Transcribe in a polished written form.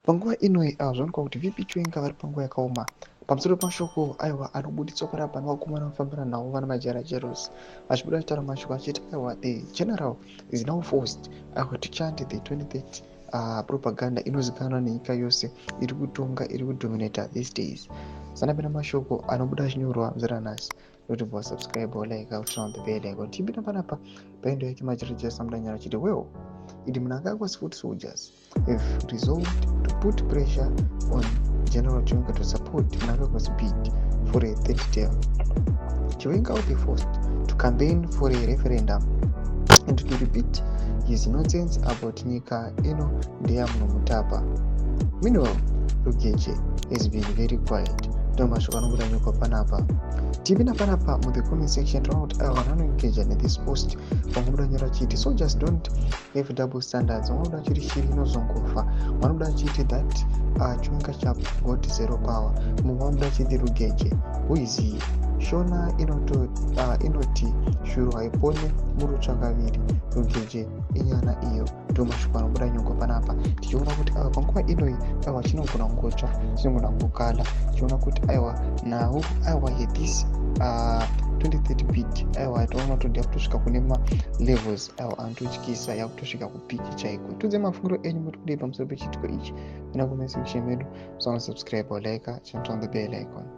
Panguva ino zvaonekwa kuti VP Chiwenga vari panguva yakaoma pamusoro pemashoko, aiwa, anobuditswa panapa nevakomana vanofambira nhau, vana Majara Jeros, vachibuda vachitaura mashoko achiti, aiwa, the general is now forced, aiwa, to chant the 2030 propaganda inozivikanwa nenyika yose iri kutonga, iri kudominata these days. Sanapinda mashoko anobuda achinyorwa muziranhasi noti bva subscribe, like, turn on the bell icon. Tipinda panapa paendo yake Majara Jeros amudanyara achiti, well, idi Mnangagwa's foot soldiers have resolved to put pressure on General Chiwenga to support Mnangagwa's bid for a third term. Chiwenga will be forced to campaign for a referendum and to repeat his nonsense about nyika ino ndeyaMunhumutapa. Meanwhile, Rugeje has been very quiet. Ndo mashoko anobuda nyokwa panapa. Tipinda panapa muthe comment section, toona kuti aiwa, vanhu vanoengaja nethis post. Vamwe nyora chiti, "Soldiers don't have double standards." Vamwe voda chiti, "Shiri inozongofa." Vanoda chiti, "That Chiwenga chap got zero power." Mumwe vanoda chiti, "Rugeje, who is he?" Shona inoti shuro haipone murutsva kaviri. Rugeje inyana iyo. Ndo mashoko anobuda nyongo panapa, tichiona kuti aiwa, panguva inoi, aiwa, chinogona kungotsva, chinogona kungokala. Tichiona kuti aiwa, nhau, aiwa, yethis 2030 bid, aiwa, taona kuti yakutosvika kune malevels, aiwa, anototyisa, yakutosvika kupeak chaiko. Tudze mafungiro enyu, muri kudii pamusoro pechiitiko ichi? Ina comment section medu. Musana subscribe or like, turn on the bell icon.